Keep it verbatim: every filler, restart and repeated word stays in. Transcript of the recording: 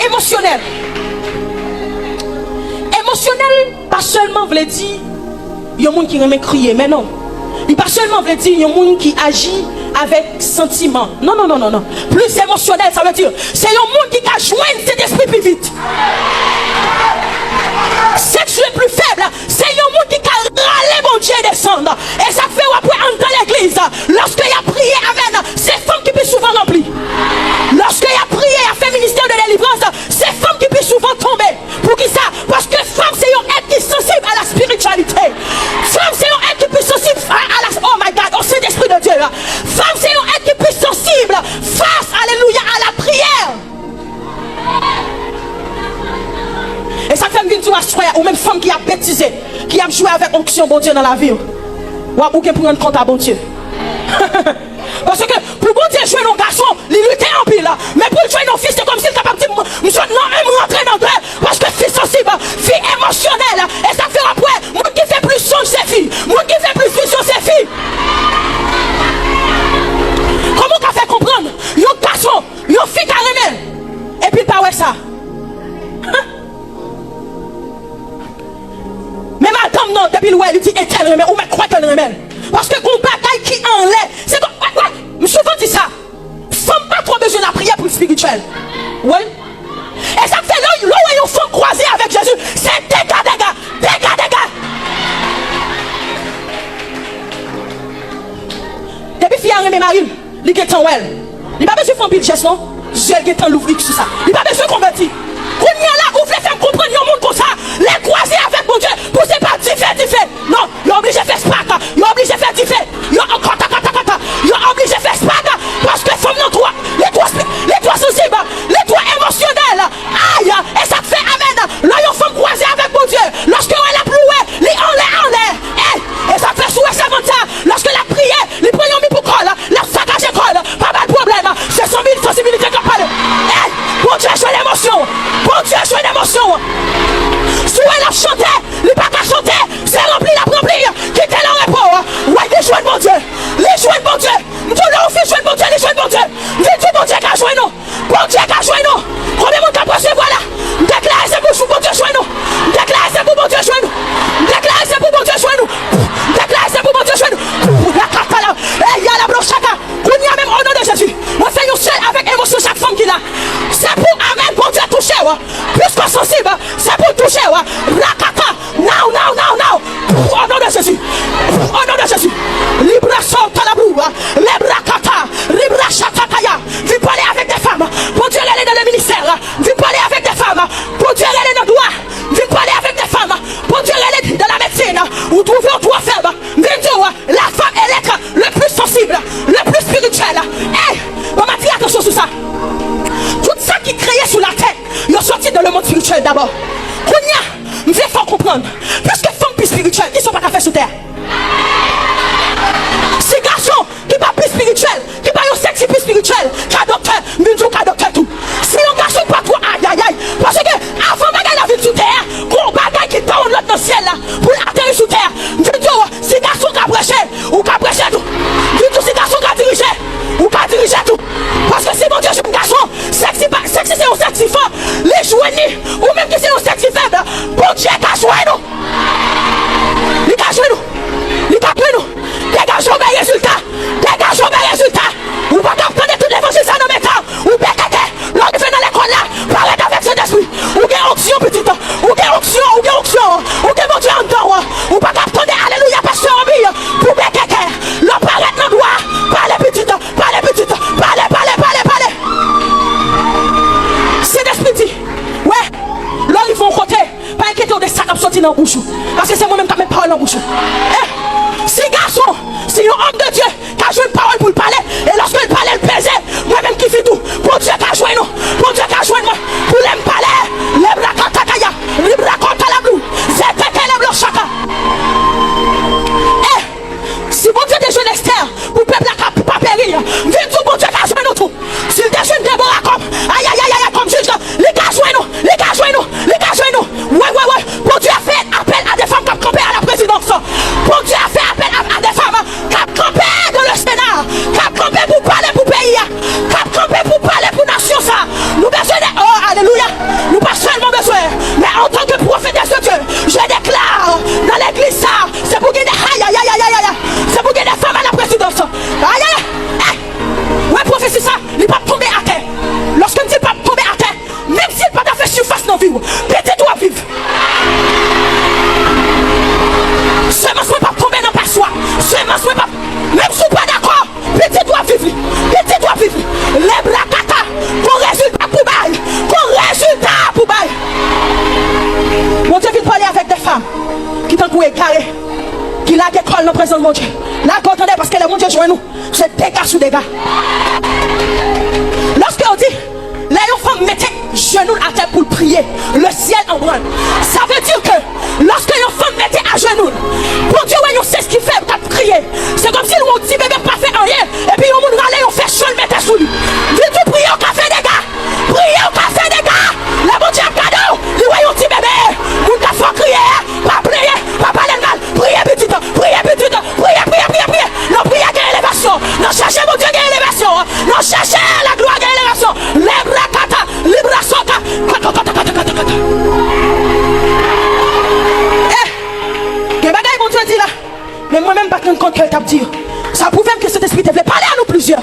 emosyonèl. Emosyonèl pa sèlman vle di yon moun ki renmen kriye, men non. Li pa sèlman vle di yon moun ki aji avèk santiman. Non, non, non, non, non. Plis emosyonèl, sa vle di, se yon moun ki ka jwenn Sentespri pi vit. Sèks le pli fèb, se yon moun ki ka rale Bondye desann. E sa k fè w ap wè anndan legliz, lòske y ap priye, amèn, se fanm ki pi souvan ranpli. Lòske y ap priye, y ap fè ministè de delivrans, se fanm ki pi souvan tonbe. Poukisa? Paske fanm se yon èt ki sansib a la spirityalite. Fanm se yon èt ki pi sansib a, a la, oh my God, o Sentespri de Dye. Fanm se yon èt ki pi sansib fas, alelouya, a la priyè. E sa k fè m vin di w aswè a, ou menm fanm ki ap betize, ki ap jwe avèk onksyon Bondye nan lavi w, w ap, ou gen pou rann kont a Bondye. Paske pou Bondye jwenn yon gason, li lite anpil. Men pou l jwenn yon fi, se kòmsi l kapab di, "M, m sot nan en, m rantre nan de." Paske fi sansib, fi emosyonèl. E sa k fè w ap wè, moun ki fè plis sonj, se fi. Moun ki fè plis vizyon, se fi. Kòman w ka fè konprann yon gason, yon fi ka renmen l, epi l pa wè sa? Men madanm nan, depi l wè, li di, "Entèl renmen m," ou mèt kwè ke l renmen l. Paske gon bagay ki anlè. Se kon, wè, wè, m souvan di sa. Fanm pa twò bezwen lapriyè pou l espirityèl. Wi. E sa k fè lè, lè w wè yon fanm kwaze avèk Jezi, se dega, dega, dega, dega. Depi fi a renmen mari l, li gentan wè l. Li pa bezwen fè anpil jès non. Zye l gentan louvri sou sa. Li pa bezwen konvèti. Kounye a la, ou vle fè m konprann yon moun konsa, lè l kwaze avèk Bondye, pou se pa dife, dife. Non, yo oblije fè spak, yo oblije fè dife, yo kata, kata, kata, yo oblije fè spak, paske fanm nan twò, li twò spi-, li twò sansib, li twò emosyonèl. Ay, e sa k fè, amèn, lè yon fanm kwaze avèk Bondye, lòske w wè l ap louwe, li anlè, anlè. E, e sa k fè si w wè sèvant sa, lòske l ap priye, li pran yon mi pou kò l, l ap sakaje kò l, pa ba l pwoblèm, se son sansibilite k ap pale. E, Bondye jwenn emosyon w, Bondye jwenn emosyon w. Si w wè l ap chante, li pa ka chante, se ranpli l ap ranpli, kite l an repo. Wi, li jwenn Bondye, li jwenn Bondye. M di w, lè yon fi jwenn Bondye, li jwenn Bondye. M vin di w, Bondye ka jwenn ou. Bondye ka jwenn ou. Konbyen moun k ap resevwa la? M deklare se pou Bondye jwenn ou. M deklare se pou Bondye jwenn ou. M deklare se pou Bondye jwenn ou. M deklare se pou Bondye jwenn ou. Pou la kata la. E ya la blochaka. Kounye a menm, o non de Jezi, mwen fè yon sèl avèk emosyon chak fanm ki la. Se pou, amèn, Bondye touche w. Plis ke w sansib, se pou l touche w. Rakata. Now, now, now, now. O non de Jezi. O non de Jezi. Libra sota la brua. Lebra kata. Libra shatakaya. Vin pale avèk de fanm. Bondye rele nan le ministè. Vin pale avèk de fanm. Bondye rele nan dwa. Vin pale avèk de fanm. Bondye rele nan la medsin. Ou twouve w twò fèb. Vin di w, la femme est l'être le plus sensible, le plus spirituel. Ey, ban m atire atansyon sou sa. Tout sa ki kreye sou latè, yo soti nan le monde spirituel dabò. Kounye a, m vle fè w konprann, piske fanm pi espirityèl, kisa w pa ka fè sou tè a? Si gason ki pa pi espirityèl, ki pa yon sèks pi espirityèl, ka doktè, m vin di w ka doktè tou. Si yon gason pa twò ayayay, paske avan bagay la vin sou tè a, gon bagay ki tawon lòd nan syèl la pou l ateri sou tè a. M vin di w, si gason ka preche, ou ka preche tou. M vin di w, si gason ka dirije, ou ka dirije tou. Paske si Bondye jwenn gason, sèks pa, sèks se yon sèks fò, li jwenn li, ou menm ki se yon sèks fèb, Bondye ka jwenn ou. Li ka jwenn ou. Li ka jwenn ou. Degaje w bay rezilta. Degaje w bay rezilta. Ou pa ka ap tande tout levanjil sa nan men tan. Ou bekeke. Lè w rive nan lekòl la, parèt avèk Sentespri. Ou gen onksyon, pitit. Ou gen onksyon, ou gen onksyon. Ou gen Bondye anndan w. Ou pa ka ap tande alelouya pastè anvi pou bekeke. Lè w parèt nan dwa, pale pitit. Pale pitit. Pale, pale, pale, pale. Sentespri di, wè, lè w rive yon kote, pa enkyete w de sa k ap soti nan bouch ou. Paske se mwen menm k ap met pawòl nan bouch ou. Eh, si gason, si yon òm de Dye ka jwenn pawòl pou l pale, e lòske l pale, l peze, mwen menm ki fi tou, Bondye ka jwenn ou. Bondye ka jwenn mwen. Pou lè m pale, lè m rakata kaya, li m rakata la blou, zetete lè m lo chaka. Eh, Si Bondye te jwenn Estè pou pèp la ka, pa peri, m vin di w Bondye ka jwenn ou tou. Si l te jwenn Debora kòm, ayayayay, kòm jij, li ka jwenn ou, li ka jwenn ou, li ka jwenn ou. Wi, wi, wi. Bondye fè apèl a de fanm k ap kanpe a la prezidans. Bondye fè apèl a, a de fanm k ap kanpe dans le Sénat, k ap kanpe pou pale. al nan prezans Bondye. Lage w tande, paske lè Bondye jwenn ou, se dega sou dega. Lòske yo di, lè yon fanm mete jenou l atè pou l priye, le syèl an branl. Sa vle di ke lòske yon fanm mete ajenou l, Bondye wè yon sens ki fèb k ap kriye. Se kòmsi l wè yon ti bebe k pa fè anyen, epi yon moun rale yon fè cho l mete sou li. Li di w priye w ka fè dega. Priye w ka fè dega. Lè Bondye ap gade w, li wè yon ti bebe. Moun k ap fè w kriye a, pa plenyen, pa pale l mal. Priye pitit, priye pitit, priye, priye, priye, priye. Nan priyè gen elevasyon. Nan chèche Bondye gen elevasyon. Nan chèche laglwa gen elevasyon. Lebra kata, libra soka, kata, kata, kata, kata, kata. Eh, gen bagay Bondye di la. Men mwen menm m pa t rann kont ke l t ap di yo. Sa pwouve m ke Sentespri te vle pale a nou plizyè.